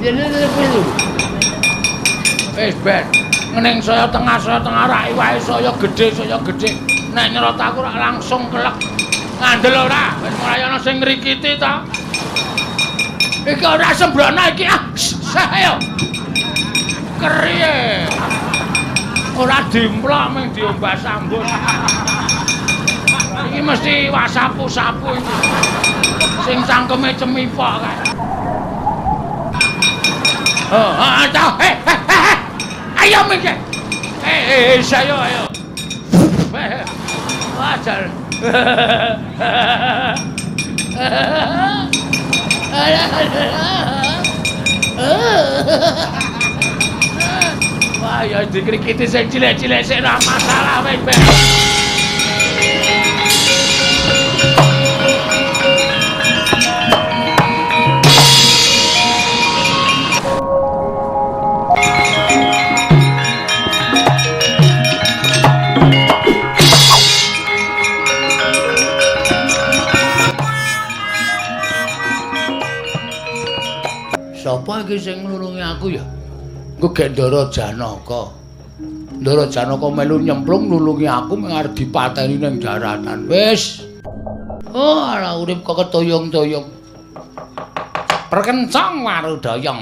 Wis ben. Ngening saya tengah rak iwake saya gedhe, saya gedhe. Nek nyerot aku rak langsung kelek. Ngandel ora? Wis mulai ana sing ngrikiti ta. Iki ora sembrono iki ah. Ayo. Keriye. Ora dimplok mung diombas sambut. Iki mesti wasapu-sapu iki. Sing cangkeme cemipok kae. Oh, ah, ta. Eh, eh, eh. Ayo minggir. Eh, eh, ayo, ayo. Wajar. Wah, ya dikrikiti sing cilik-cilik sik ora masalah wis ben. Sapa iki sing nglulungi aku ya? Engko gek Ndara Janaka. Ndara Janaka melu nyemplung nulungi aku mung arep dipateni ning daratan. Wis. Oh, ala urip kok ketoyong-toyong. Perkencang warudoyong.